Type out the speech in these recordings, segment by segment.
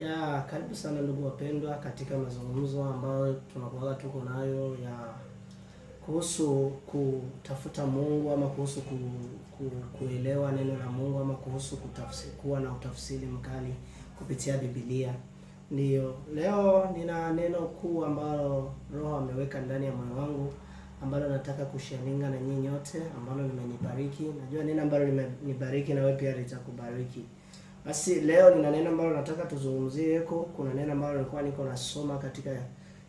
Ya, karibu sana ndugu wapendwa katika mazungumzo ambayo tunakuwa tuko nayo ya kuhusu kutafuta Mungu ama kuhusu kuelewa neno la Mungu ama kuhusu kuwa na utafsiri mkali kupitia Biblia. Ndiyo, leo nina neno kuu ambalo Roho ameweka ndani ya moyo wangu ambalo nataka kusharinga na nyinyi nyote, ambalo limenibariki. Najua neno ambalo limenibariki na wewe pia litakubariki. Basi leo nina neno ambalo nataka tuzungumzie huko. Kuna neno ambalo nilikuwa niko nasoma katika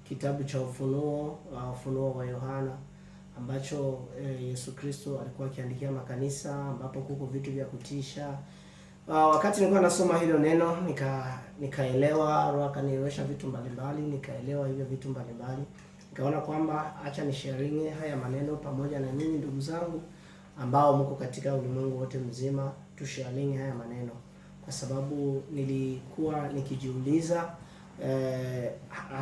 kitabu cha Ufunuo, Ufunuo wa Yohana ambacho Yesu Kristo alikuwa akiandikia makanisa, ambapo kuko vitu vya kutisha. Wakati nilikuwa nasoma hilo neno nikaelewa, Roho akanielewesha vitu mbalimbali, nikaelewa hivyo vitu mbalimbali. Nikaona kwamba acha nisharinge haya maneno pamoja na nyinyi ndugu zangu ambao mko katika ulimwengu wote mzima, tusharinge haya maneno kwa sababu nilikuwa nikijiuliza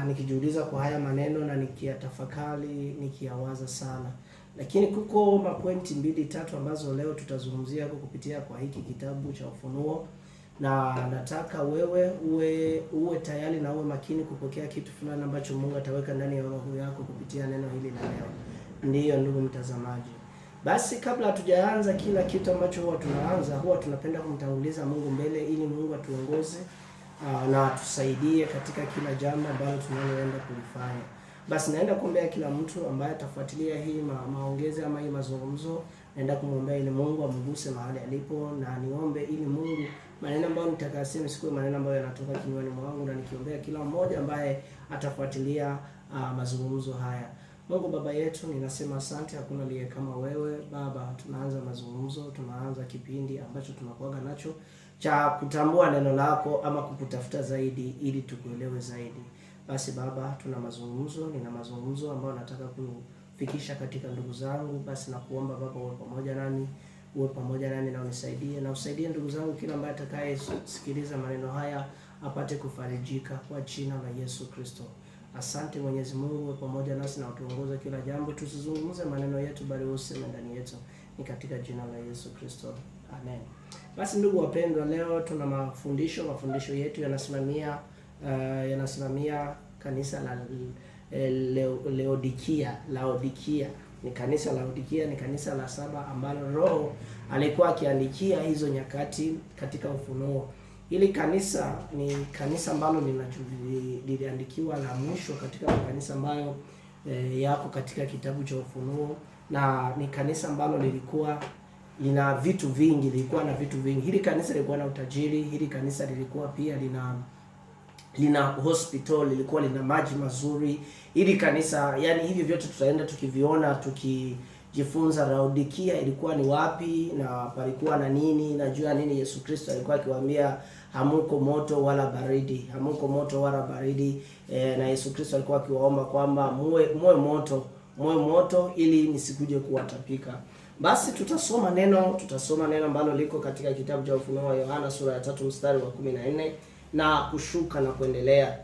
nikijiuliza kwa haya maneno na nikiyatafakari, nikiyawaza sana, lakini kuko mapointi mbili tatu ambazo leo tutazungumzia huko kupitia kwa hiki kitabu cha Ufunuo, na nataka wewe uwe tayari na uwe makini kupokea kitu fulani ambacho Mungu ataweka ndani ya roho yako kupitia neno hili la leo. Ndiyo ndugu mtazamaji. Basi kabla hatujaanza kila kitu ambacho huwa tunaanza, huwa tunapenda kumtanguliza Mungu mbele ili Mungu atuongoze na atusaidie katika kila jambo ambalo tunaloenda kulifanya. Basi naenda kuombea kila mtu ambaye atafuatilia hii maongezi ama hii mazungumzo, naenda kumwombea ili Mungu amguse mahali alipo, na niombe ili Mungu maneno ambayo nitakayosema sikuwe maneno ambayo yanatoka kinywani mwangu, na nikiombea kila mmoja ambaye atafuatilia mazungumzo haya. Mungu Baba yetu, ninasema asante, hakuna aliye kama wewe Baba. Tunaanza mazungumzo, tunaanza kipindi ambacho tunakuaga nacho cha kutambua neno lako ama kukutafuta zaidi ili tukuelewe zaidi. Basi Baba, tuna mazungumzo, nina mazungumzo ambayo nataka kufikisha katika ndugu zangu. Basi nakuomba Baba, uwe pamoja nami, uwe pamoja nami na unisaidie, na usaidie ndugu zangu, kila ambaye atakayesikiliza maneno haya apate kufarijika kwa jina la Yesu Kristo. Asante Mwenyezi Mungu pamoja nasi na utuongoze kila jambo, tusizungumze maneno yetu, bali useme ndani yetu, ni katika jina la Yesu Kristo, amen. Basi ndugu wapendwa, leo tuna mafundisho. Mafundisho yetu yanasimamia yanasimamia kanisa la Laodikia. Laodikia ni kanisa Laodikia, ni kanisa la saba ambalo Roho alikuwa akiandikia hizo nyakati katika Ufunuo. Hili kanisa ni kanisa ambalo liliandikiwa la mwisho katika makanisa ambayo yako katika kitabu cha Ufunuo, na ni kanisa ambalo lilikuwa lina vitu vingi, lilikuwa na vitu vingi. Hili kanisa lilikuwa na utajiri, hili kanisa lilikuwa pia lina hospital, lilikuwa lina maji mazuri. Hili kanisa, yani hivi vyote tutaenda tukiviona tukijifunza Laodikia ilikuwa ni wapi na palikuwa na nini, na juu ya nini Yesu Kristo alikuwa akiwaambia hamuko moto wala baridi, hamuko moto wala baridi. Na Yesu Kristo alikuwa akiwaomba kwamba muwe moto, muwe moto ili nisikuje kuwatapika. Basi tutasoma neno ambalo liko katika kitabu cha Ufunuo wa Yohana sura ya 3 mstari wa 14 na kushuka na kuendelea.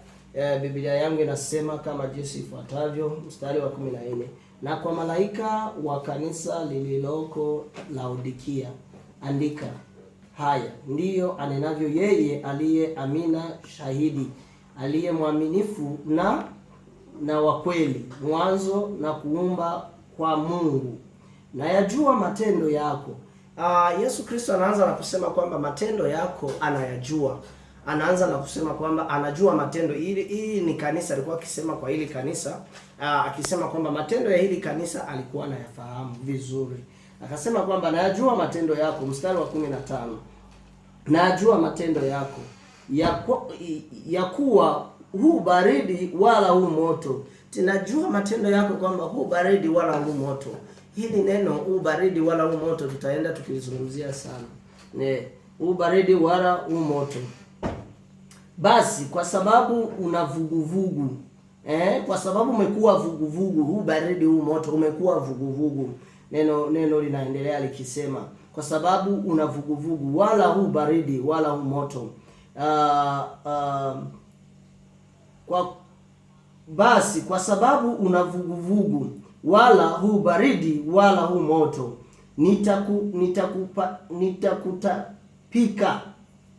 Biblia yangu inasema kama jinsi ifuatavyo, mstari wa 14: na kwa malaika wa kanisa lililoko Laodikia andika, haya ndiyo anenavyo yeye aliye Amina, shahidi aliye mwaminifu na wa kweli, mwanzo na kuumba kwa Mungu, na yajua matendo yako. Yesu Kristo anaanza na kusema kwamba matendo yako anayajua. Anaanza na kusema kwamba anajua matendo. Hili ni kanisa, alikuwa akisema kwa hili kanisa, akisema kwamba matendo ya hili kanisa alikuwa anayafahamu vizuri. Akasema kwamba nayajua matendo yako, mstari wa 15. Nayajua matendo yako ya kuwa huu baridi wala huu moto. Tunajua matendo yako kwamba huu baridi wala huu moto. Hili neno huu baridi wala huu moto tutaenda tukilizungumzia sana. Ne, huu baridi wala huu moto. Basi kwa sababu una vuguvugu, kwa sababu umekuwa vuguvugu, huu baridi huu moto umekuwa vuguvugu. Neno linaendelea likisema kwa sababu una vuguvugu, wala huu baridi wala huu moto. Basi kwa sababu una vuguvugu, wala huu baridi wala huu moto, nitakutapika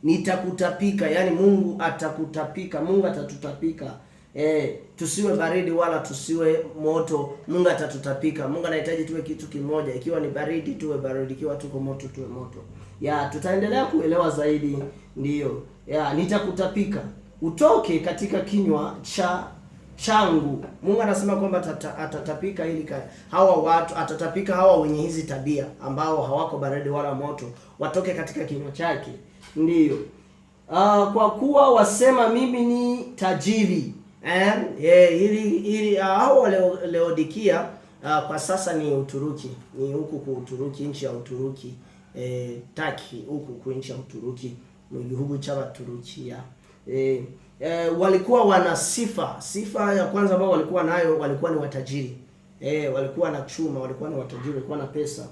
Nitakutapika, yani Mungu atakutapika, Mungu atatutapika. Tusiwe baridi wala tusiwe moto, Mungu atatutapika. Mungu anahitaji tuwe kitu kimoja, ikiwa ni baridi tuwe baridi, ikiwa tuko moto tuwe moto. Ya, tutaendelea kuelewa zaidi, ndiyo. Ya, nitakutapika utoke katika kinywa changu. Mungu anasema kwamba atatapika ili hawa watu, atatapika hawa wenye hizi tabia ambao hawako baridi wala moto, watoke katika kinywa chake. Ndiyo. Kwa kuwa wasema mimi ni tajiri. Hili hao Laodikia kwa sasa ni Uturuki, ni huku ku Uturuki, nchi ya Uturuki, Turkey, huku ku nchi ya Uturuki, mu gihugu c'Abaturukiya. Walikuwa wana sifa. Sifa ya kwanza ambao walikuwa nayo, walikuwa ni watajiri. Walikuwa na chuma, walikuwa ni watajiri, walikuwa na pesa.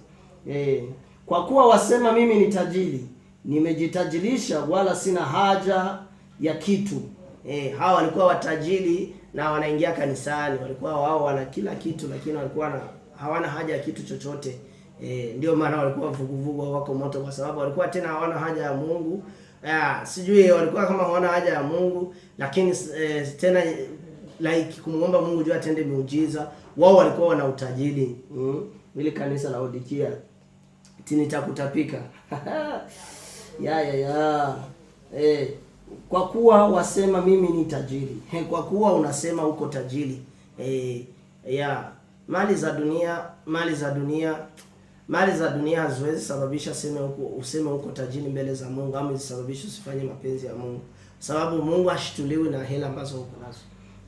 Kwa kuwa wasema mimi ni tajiri, nimejitajirisha wala sina haja ya kitu. Hawa walikuwa watajiri na wanaingia kanisani, walikuwa wao wana kila kitu, lakini walikuwa hawana haja ya kitu chochote. Ndio maana walikuwa vuguvugu, wako moto, kwa sababu walikuwa tena hawana haja ya Mungu. Sijui walikuwa kama hawana haja ya Mungu, lakini tena like kumuomba Mungu juu atende miujiza. Wao walikuwa wana utajiri. Ile kanisa la Laodikia, nitakutapika. Ya ya ya. Kwa kuwa wasema mimi ni tajiri. Kwa kuwa unasema uko tajiri. Ya, mali za dunia, mali za dunia, mali za dunia haziwezi sababisha useme uko tajiri mbele za Mungu, ama zisababishe usifanye mapenzi ya Mungu. Sababu Mungu hashtuliwi na hela ambazo uko nazo.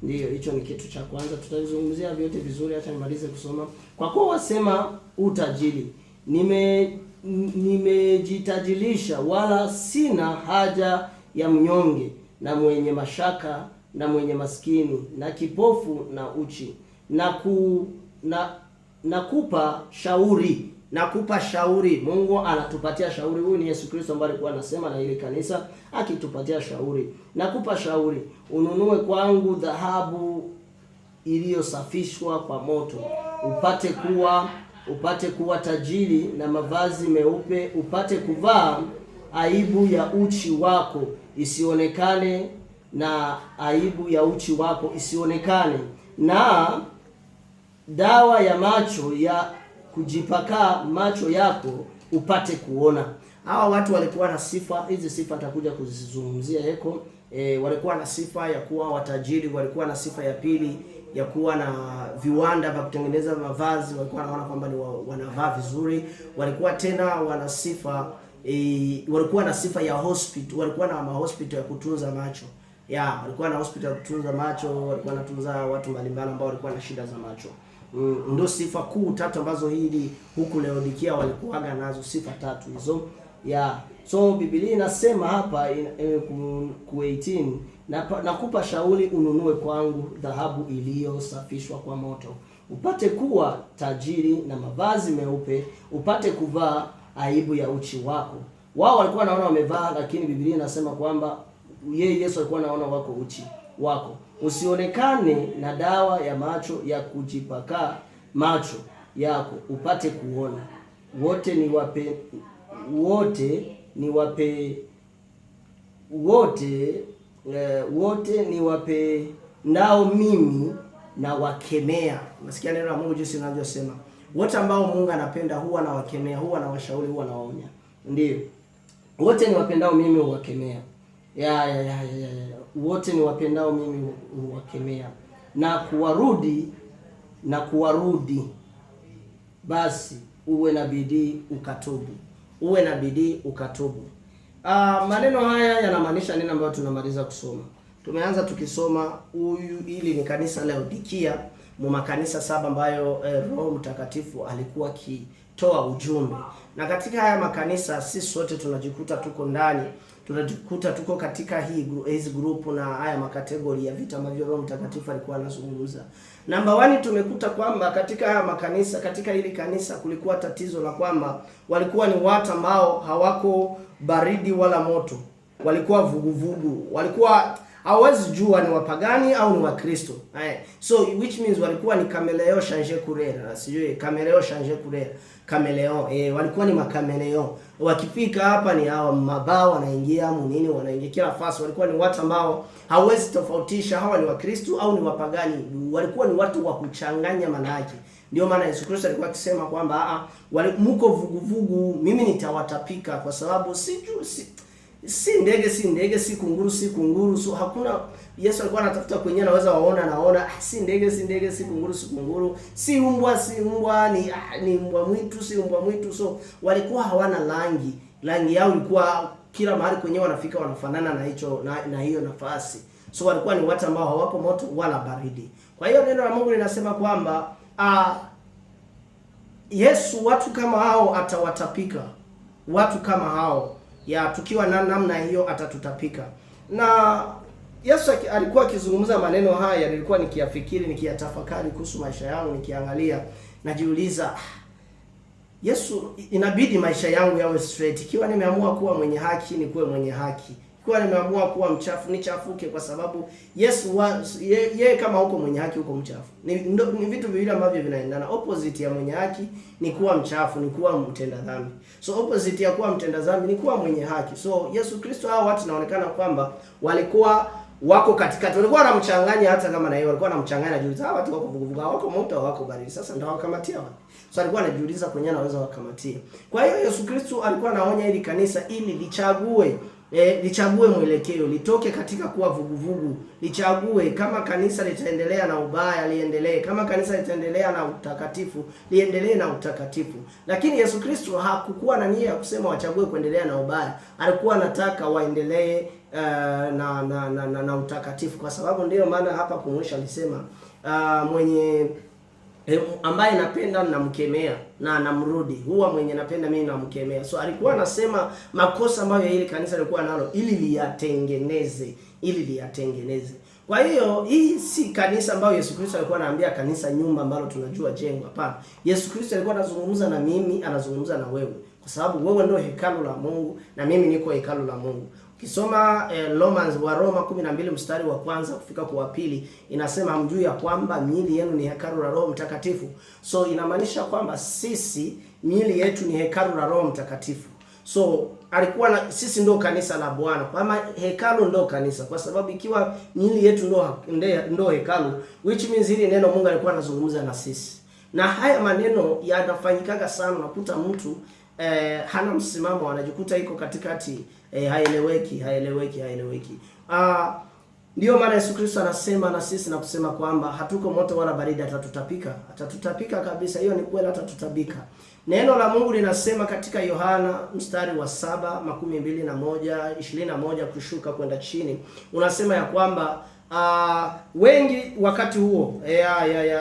Ndiyo, hicho ni kitu cha kwanza. Tutazungumzia vyote vizuri, acha nimalize kusoma. Kwa kuwa wasema utajiri, nimejitajirisha wala sina haja ya mnyonge na mwenye mashaka na mwenye maskini na kipofu na uchi, nakupa shauri, nakupa shauri. Mungu anatupatia shauri. Huyu ni Yesu Kristo ambaye alikuwa anasema na ile kanisa akitupatia shauri. Nakupa shauri, ununue kwangu dhahabu iliyosafishwa kwa moto, upate kuwa tajiri, na mavazi meupe upate kuvaa, aibu ya uchi wako isionekane, na aibu ya uchi wako isionekane, na dawa ya macho ya kujipaka macho yako upate kuona. Hawa watu walikuwa na sifa hizi, sifa nitakuja kuzizungumzia heko. Walikuwa na sifa ya kuwa watajiri, walikuwa na sifa ya pili ya kuwa na viwanda vya kutengeneza mavazi, walikuwa wanaona kwamba ni wanavaa vizuri. Walikuwa tena wana sifa walikuwa na sifa ya hospital, walikuwa na mahospital ya kutunza macho. Ya, walikuwa na hospital ya kutunza macho, walikuwa wanatunza watu mbalimbali ambao walikuwa na shida za macho. Ndio sifa kuu tatu ambazo hili huku Laodikia walikuwaga nazo, sifa tatu hizo. Ya, so Biblia inasema hapa ku 18, nakupa shauri ununue kwangu dhahabu iliyosafishwa kwa moto, upate kuwa tajiri, na mavazi meupe upate kuvaa, aibu ya uchi wako. Wao walikuwa wanaona wamevaa, lakini Biblia inasema kwamba yeye Yesu alikuwa anaona wako uchi wako, usionekane na dawa ya macho ya kujipaka macho yako upate kuona. Wote ni wape, wote ni wape, wote wote ni wape nao mimi na wakemea. Unasikia neno la Mungu jinsi linavyosema, wote ambao Mungu anapenda huwa anawakemea, huwa anawashauri, huwa anawaonya. Ndiyo, wote ni wapendao mimi huwakemea. Ya, ya, ya, ya, ya. Wote ni wapendao mimi huwakemea na kuwarudi, na kuwarudi. Basi uwe na bidii ukatubu, uwe na bidii ukatubu. Maneno haya yanamaanisha nini ambayo tunamaliza kusoma? Tumeanza tukisoma huyu, ili ni kanisa Laodikia, mu makanisa saba ambayo Roho Mtakatifu alikuwa akitoa ujumbe. Na katika haya makanisa sisi sote tunajikuta tuko ndani, tunajikuta tuko katika hizi grupu na haya makategori ya vitu ambavyo Roho Mtakatifu alikuwa anazungumza. Namba 1, tumekuta kwamba katika haya makanisa, katika hili kanisa kulikuwa tatizo la kwamba walikuwa ni watu ambao hawako baridi wala moto, walikuwa vuguvugu, walikuwa Hawezi jua ni wapagani au ni Wakristo. So which means walikuwa ni caméléon change couleur, sijui caméléon change couleur, caméléon, walikuwa ni macaméléon. Wakifika hapa ni hawa mabao wanaingia munini, wanaingia kila fasi. Walikuwa ni watu ambao hawezi tofautisha hawa ni Wakristo au ni wapagani. Walikuwa ni watu wa kuchanganya manake. Ndio maana Yesu Kristo alikuwa akisema kwamba mko vuguvugu, mimi nitawatapika kwa sababu si ndege si ndege, si kunguru si kunguru. So hakuna, Yesu alikuwa anatafuta kwenye anaweza waona, naona si ndege si ndege, si kunguru si kunguru, si mbwa si mbwa, ni mbwa mwitu si mbwa mwitu. So walikuwa hawana rangi, rangi yao ilikuwa kila mahali kwenye wanafika wanafanana na hicho na hiyo nafasi. So walikuwa ni watu ambao hawapo moto wala baridi. Kwa hiyo neno la Mungu linasema kwamba Yesu watu kama hao atawatapika, watu kama hao ya tukiwa na namna hiyo atatutapika. Na Yesu alikuwa akizungumza maneno haya, nilikuwa nikiyafikiri, nikiyatafakari kuhusu maisha yangu, nikiangalia, najiuliza, Yesu, inabidi maisha yangu yawe straight. Ikiwa nimeamua kuwa mwenye haki, nikuwe mwenye haki. Ikiwa nimeamua kuwa mchafu, nichafuke, kwa sababu Yesu ye kama huko mwenye haki, huko mchafu. Ni vitu viwili ambavyo vinaendana. Opposite ya mwenye haki ni kuwa mchafu, ni kuwa mtenda dhambi. So opposite ya kuwa mtenda dhambi ni kuwa mwenye haki. So Yesu Kristo, hao watu inaonekana kwamba walikuwa wako katikati, walikuwa wanamchanganya, hata kama na yeye walikuwa wanamchanganya, anajiuliza hawa watu wako vuguvugu, wako moto, wako baridi, sasa ndio wakamatia wapi? So alikuwa anajiuliza kwenye anaweza wakamatia. Kwa hiyo Yesu Kristo alikuwa anaonya ili kanisa ili lichague lichague mwelekeo, litoke katika kuwa vuguvugu, lichague kama kanisa litaendelea na ubaya liendelee, kama kanisa litaendelea na utakatifu liendelee na utakatifu. Lakini Yesu Kristo hakukuwa na nia ya kusema wachague kuendelea na ubaya, alikuwa anataka waendelee na utakatifu, kwa sababu ndiyo maana hapa kumwisho alisema mwenye ambaye napenda namkemea na namrudi, huwa mwenye napenda mimi namkemea. So alikuwa anasema makosa ambayo ile kanisa lilikuwa nalo ili liyatengeneze, ili liyatengeneze. Kwa hiyo hii si kanisa ambayo Yesu Kristo alikuwa anaambia kanisa nyumba ambalo tunajua jengo, hapana. Yesu Kristo alikuwa anazungumza na mimi, anazungumza na wewe, kwa sababu wewe ndio hekalu la Mungu na mimi niko hekalu la Mungu. Ukisoma Romans wa Roma 12 mstari wa kwanza kufika kwa pili inasema hamjui ya kwamba miili yenu ni hekalu la Roho Mtakatifu. So inamaanisha kwamba sisi miili yetu ni hekalu la Roho Mtakatifu. So alikuwa na sisi ndo kanisa la Bwana, kama hekalu ndo kanisa, kwa sababu ikiwa miili yetu ndo hekalu, which means hili neno Mungu alikuwa anazungumza na sisi, na haya maneno yanafanyikaga sana. Unakuta mtu hana msimamo, anajikuta iko katikati, haeleweki, haeleweki, haeleweki. Ndiyo maana Yesu Kristo anasema na sisi na kusema kwamba hatuko moto wala baridi, atatutapika, atatutapika kabisa. Hiyo ni kweli, atatutapika. Neno la Mungu linasema katika Yohana mstari wa 7 21 21 kushuka kwenda chini, unasema ya kwamba wengi wakati huo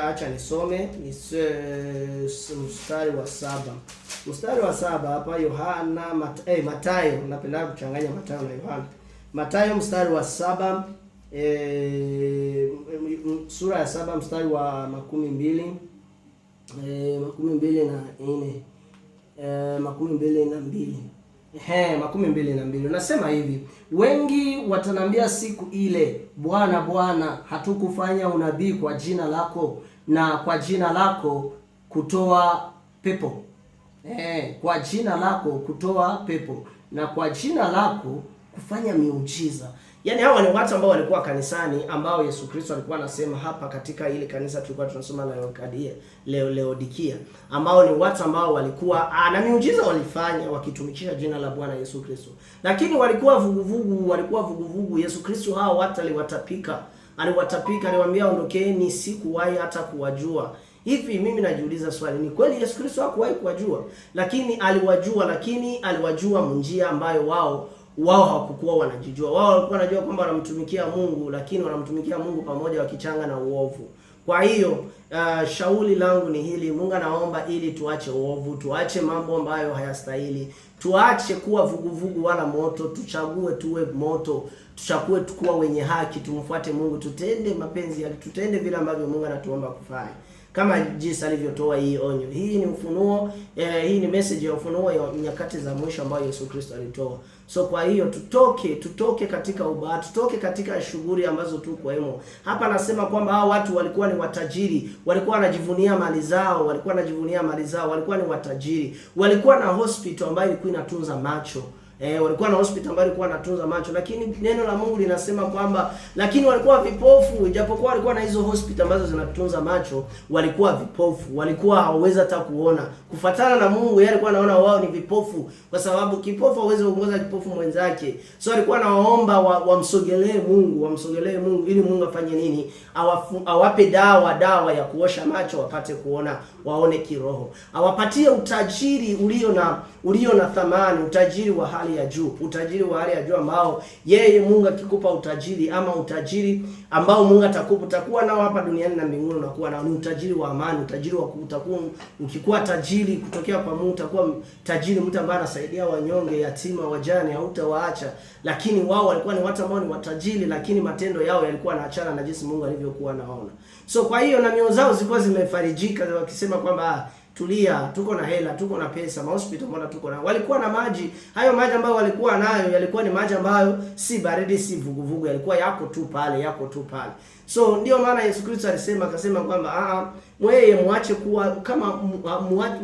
acha nisome mstari wa 7, mstari wa 7 hapa Yohana Mathayo, napenda kuchanganya Mathayo na Yohana. Mathayo mstari wa 7, sura ya 7 mstari wa 24, 22, 22 unasema hivi: wengi watanambia siku ile, Bwana Bwana, hatukufanya unabii kwa jina lako, na kwa jina lako kutoa pepo, kwa jina lako kutoa pepo, na kwa jina lako kufanya miujiza. Yaani hawa ni watu ambao walikuwa kanisani ambao Yesu Kristo alikuwa anasema hapa katika ile kanisa tulikuwa tunasoma la Laodikia, ambao ni watu ambao walikuwa na miujiza walifanya wakitumikisha jina la Bwana Yesu Kristo. Lakini walikuwa vuguvugu, walikuwa vuguvugu. Yesu Kristo hao watu aliwatapika. Aliwatapika, aliwaambia ondokeni, sikuwahi hata kuwajua. Hivi mimi najiuliza swali, ni kweli Yesu Kristo hakuwahi kuwajua? Lakini aliwajua, lakini aliwajua njia ambayo wao hawakukuwa wanajijua. Wao walikuwa wanajua kwamba wanamtumikia Mungu, lakini wanamtumikia Mungu pamoja wakichanga na uovu. Kwa hiyo shauri langu ni hili, Mungu anaomba ili tuache uovu, tuache mambo ambayo hayastahili, tuache kuwa vuguvugu wala moto, tuchague tuwe moto, tuchague kuwa wenye haki, tumfuate Mungu, tutende mapenzi yake, tutende vile ambavyo Mungu anatuomba kufanya. kama jinsi alivyotoa hii onyo. Hii ni ufunuo, hii ni message ya ufunuo ya nyakati za mwisho ambayo Yesu Kristo alitoa. So kwa hiyo tutoke katika ubaya, tutoke katika shughuli ambazo tuko hemo. Hapa nasema kwamba hao watu walikuwa ni watajiri, walikuwa wanajivunia mali zao, walikuwa wanajivunia mali zao, walikuwa ni watajiri, walikuwa na hospital ambayo ilikuwa inatunza macho. Walikuwa na hospital ambayo ilikuwa inatunza macho, lakini neno la Mungu linasema kwamba lakini walikuwa vipofu. Ijapokuwa walikuwa na hizo hospital ambazo zinatunza macho, walikuwa vipofu, walikuwa hawawezi hata kuona. Kufatana na Mungu, yeye alikuwa anaona wao ni vipofu, kwa sababu kipofu hawezi kuongoza kipofu mwenzake. So alikuwa anawaomba wamsogelee Mungu, wamsogelee Mungu ili Mungu afanye nini? Awape dawa ya kuosha macho wapate kuona, waone kiroho. Awapatie utajiri ulio na thamani, utajiri wa hali ya juu, utajiri wa hali ya juu ambao yeye Mungu akikupa utajiri ama utajiri ambao Mungu atakupa, utakuwa nao hapa duniani na mbinguni unakuwa nao. Ni utajiri wa amani, utajiri wa utakuwa ukikuwa tajiri kutokea kwa Mungu, utakuwa tajiri, mtu ambaye anasaidia wanyonge, yatima, wajane, hautawaacha. Lakini wao walikuwa ni watu ambao ni watajiri, lakini matendo yao yalikuwa yanaachana na jinsi Mungu alivyokuwa anaona. So kwa hiyo na mioyo zao zilikuwa zimefarijika wakisema kwamba tulia, tuko na hela, tuko na pesa, mahospital mbona tuko na. Walikuwa na maji. Hayo maji ambayo walikuwa nayo yalikuwa ni maji ambayo si baridi, si vuguvugu, yalikuwa yako tu pale, yako tu pale. So ndio maana Yesu Kristo alisema, akasema kwamba mweye muache kuwa kama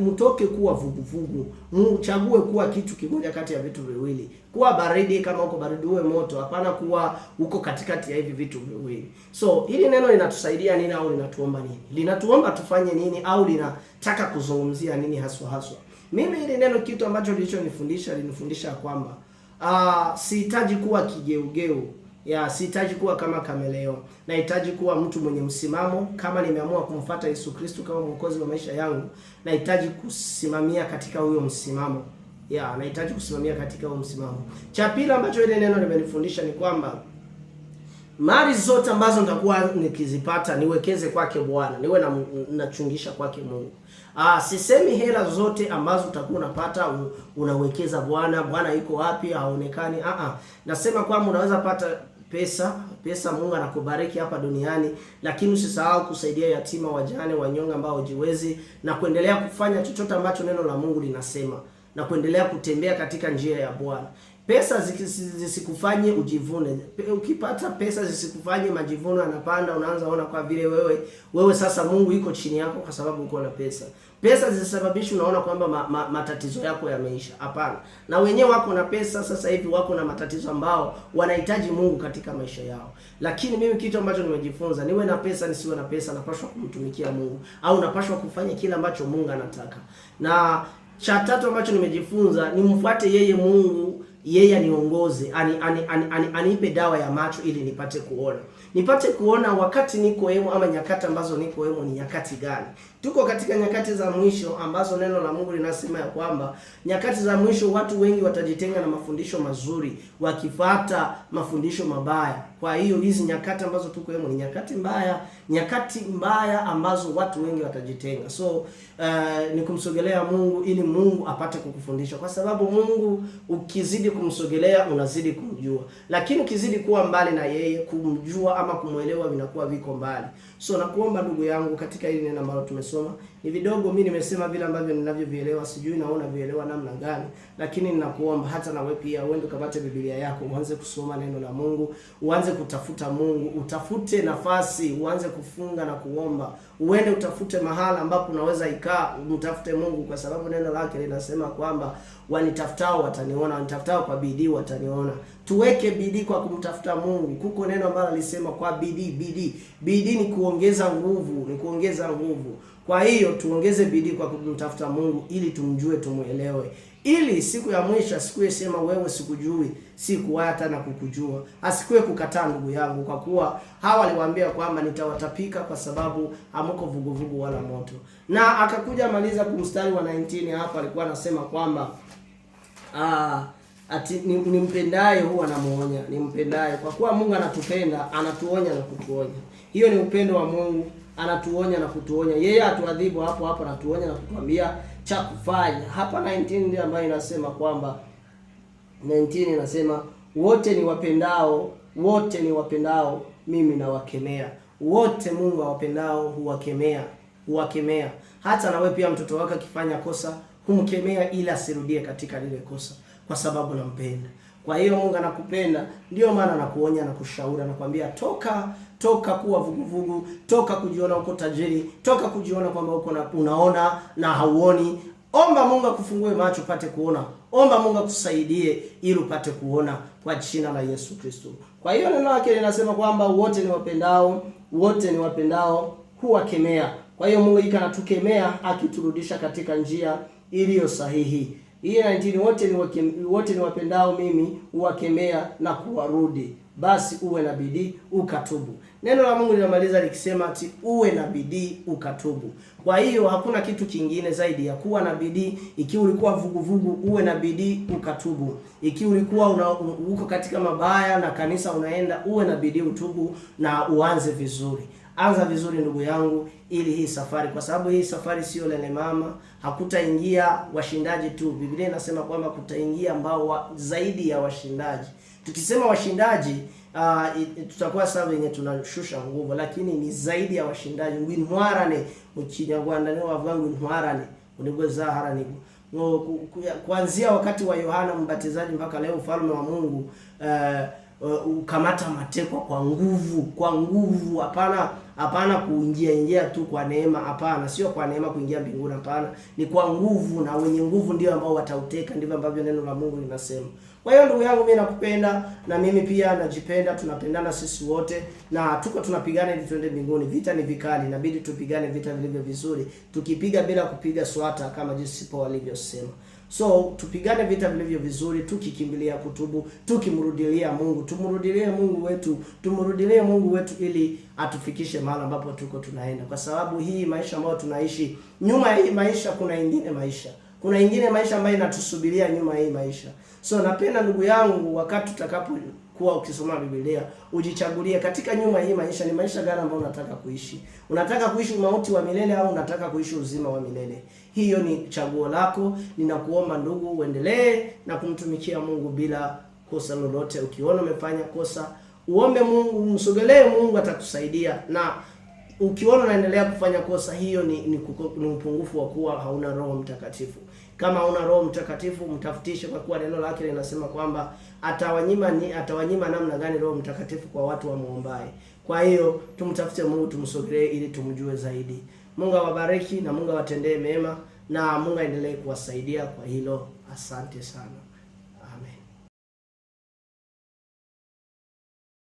mtoke kuwa vuguvugu, mchague kuwa kitu kimoja kati ya vitu viwili. Kuwa baridi kama uko baridi uwe moto, hapana kuwa uko katikati ya hivi vitu viwili. So hili neno linatusaidia nini au linatuomba nini? Linatuomba tufanye nini au linataka kuzungumzia nini haswa haswa? Mimi hili neno kitu ambacho lilichonifundisha, linifundisha kwamba sihitaji kuwa kigeugeu. Ya, sihitaji kuwa kama kameleo. Nahitaji kuwa mtu mwenye msimamo. Kama nimeamua kumfuata Yesu Kristo kama mwokozi wa maisha yangu, nahitaji kusimamia katika huyo msimamo. Ya, nahitaji kusimamia katika huo msimamo. Cha pili ambacho ile neno limenifundisha ni kwamba mali zote ambazo nitakuwa nikizipata niwekeze kwake Bwana, niwe nachungisha kwake Mungu. Sisemi hela zote ambazo utakuwa unapata unawekeza Bwana, Bwana yuko wapi? Haonekani. Nasema kwamba unaweza pata pesa Mungu anakubariki hapa duniani, lakini usisahau kusaidia yatima, wajane, wanyonge ambao hawajiwezi, na kuendelea kufanya chochote ambacho neno la Mungu linasema na kuendelea kutembea katika njia ya Bwana. Pesa zisikufanye ujivune. Ukipata pesa zisikufanye majivuno yanapanda, unaanza ona kwa vile wewe sasa Mungu yuko chini yako kwa sababu uko na pesa. Pesa zisababishe unaona kwamba matatizo yako yameisha. Hapana. Na wenyewe wako na pesa sasa hivi, wako na matatizo ambao wanahitaji Mungu katika maisha yao. Lakini mimi kitu ambacho nimejifunza, niwe na pesa nisiwe na pesa, napaswa kumtumikia Mungu au napaswa kufanya kile ambacho Mungu anataka. Na cha tatu ambacho nimejifunza, nimfuate yeye Mungu, yeye aniongoze, anipe dawa ya macho ili nipate kuona. Nipate kuona wakati niko hemo ama nyakati ambazo niko hemo ni nyakati gani. Tuko katika nyakati za mwisho ambazo neno la Mungu linasema ya kwamba nyakati za mwisho watu wengi watajitenga na mafundisho mazuri, wakifuata mafundisho mabaya. Kwa hiyo hizi nyakati ambazo tuko hemo ni nyakati mbaya ambazo watu wengi watajitenga. So ni kumsogelea Mungu ili Mungu apate kukufundisha, kwa sababu Mungu ukizidi kumsogelea unazidi kumjua, lakini ukizidi kuwa mbali na yeye, kumjua ama kumuelewa vinakuwa viko mbali. So nakuomba ndugu yangu, katika hili neno ambalo tumesoma ni vidogo, mimi nimesema vile ambavyo ninavyovielewa, sijui naona vielewa namna gani, lakini ninakuomba hata na wewe pia uende ukapate Biblia yako, uanze kusoma neno la Mungu, uanze kutafuta Mungu, utafute nafasi, uanze kufunga na kuomba, uende utafute mahala ambapo unaweza ikaa, umtafute Mungu, kwa sababu neno lake linasema kwamba wanitafutao wataniona, wanitafutao kwa bidii wataniona. Tuweke bidii kwa kumtafuta Mungu. Kuko neno ambalo alisema kwa bidii, bidii. Bidii ni kuongeza nguvu, ni kuongeza nguvu. Kwa hiyo tuongeze bidii kwa kumtafuta Mungu ili tumjue, tumuelewe, ili siku ya mwisho asikuwe sema wewe sikujui, sikuwa hata na kukujua. Asikuwe kukataa ndugu yangu, kwa kuwa hawa aliwaambia kwamba nitawatapika kwa sababu hamko vuguvugu wala moto. Na akakuja maliza kumstari wa 19 hapa, alikuwa anasema kwamba ati nimpendaye huwa namuonya, nimpendaye. Kwa kuwa Mungu anatupenda, anatuonya na kutuonya. Hiyo ni upendo wa Mungu, anatuonya na kutuonya. Yeye atuadhibu hapo hapo, anatuonya na kutuambia cha kufanya. Hapa 19 ndio ambayo inasema kwamba 19 inasema wote ni wapendao, wote ni wapendao mimi nawakemea. Wote Mungu awapendao huwakemea. Huwakemea. Hata na wewe pia mtoto wako akifanya kosa humkemea ili asirudie katika lile kosa, kwa sababu nampenda. Kwa hiyo Mungu anakupenda, ndio maana anakuonya na kushauri, anakuambia toka, toka kuwa vuguvugu, toka kujiona uko tajiri, toka kujiona kwamba uko na unaona na hauoni. Omba Mungu akufungue macho upate kuona. Omba Mungu akusaidie ili upate kuona kwa jina la Yesu Kristo. Kwa hiyo neno lake linasema kwamba wote ni wapendao, wote ni wapendao huwakemea. Kwa hiyo Mungu ika anatukemea akiturudisha katika njia iliyo sahihi. Hii 19, wote ni wapendao mimi huwakemea na kuwarudi. Basi uwe na bidii ukatubu. Neno la Mungu linamaliza likisema ati uwe na bidii ukatubu. Kwa hiyo hakuna kitu kingine zaidi ya kuwa na bidii. Ikiwa ulikuwa vuguvugu, uwe na bidii ukatubu. Ikiwa ulikuwa uko katika mabaya na kanisa unaenda, uwe na bidii utubu na uanze vizuri. Anza vizuri ndugu yangu, ili hii safari, kwa sababu hii safari sio lele mama. Hakutaingia washindaji tu. Biblia inasema kwamba kutaingia ambao zaidi ya washindaji. Tukisema washindaji tutakuwa sawa yenye tunashusha nguvu, lakini ni zaidi ya washindaji. Ngo intwarane mu Kinyarwanda niho bavuga ngo intwarane nibwo zaharanirwa kuanzia wakati wa Yohana Mbatizaji mpaka leo ufalme wa Mungu ukamata matekwa kwa nguvu, kwa nguvu. Hapana, hapana kuingia ingia tu kwa neema, hapana, sio kwa neema kuingia mbinguni, hapana, ni kwa nguvu, na wenye nguvu ndio ambao watauteka. Ndivyo ambavyo neno la Mungu linasema. Kwa hiyo ndugu yangu, mimi nakupenda na mimi pia najipenda, tunapendana sisi wote na tuko tunapigana ili tuende mbinguni. Vita ni vikali, inabidi tupigane vita vilivyo vizuri, tukipiga bila kupiga swata kama jinsi Paul alivyosema. So tupigane vita vilivyo vizuri, tukikimbilia kutubu, tukimrudilia Mungu, tumrudilie Mungu wetu, tumrudilie Mungu wetu ili atufikishe mahali ambapo tuko tunaenda, kwa sababu hii maisha ambayo tunaishi, nyuma ya hii maisha kuna ingine maisha, kuna ingine maisha ambayo inatusubiria nyuma ya hii maisha. So napenda ndugu yangu, wakati utakapokuwa ukisoma Biblia ujichagulie katika nyuma hii maisha ni maisha gani ambayo unataka kuishi. Unataka kuishi mauti wa milele au unataka kuishi uzima wa milele? Hiyo ni chaguo lako. Ninakuomba ndugu, uendelee na kumtumikia Mungu bila kosa lolote. Ukiona umefanya kosa, uombe Mungu, msogelee Mungu, atakusaidia. Na ukiona unaendelea kufanya kosa, hiyo ni upungufu wa kuwa hauna Roho Mtakatifu. Kama hauna Roho Mtakatifu, mtafutishe, kwa kuwa neno lake linasema kwamba atawanyima namna gani Roho Mtakatifu kwa watu wamuombaye. Kwa hiyo tumtafute Mungu, tumsogelee ili tumjue zaidi. Mungu awabariki na Mungu awatendee mema na Mungu aendelee kuwasaidia kwa hilo. Asante sana.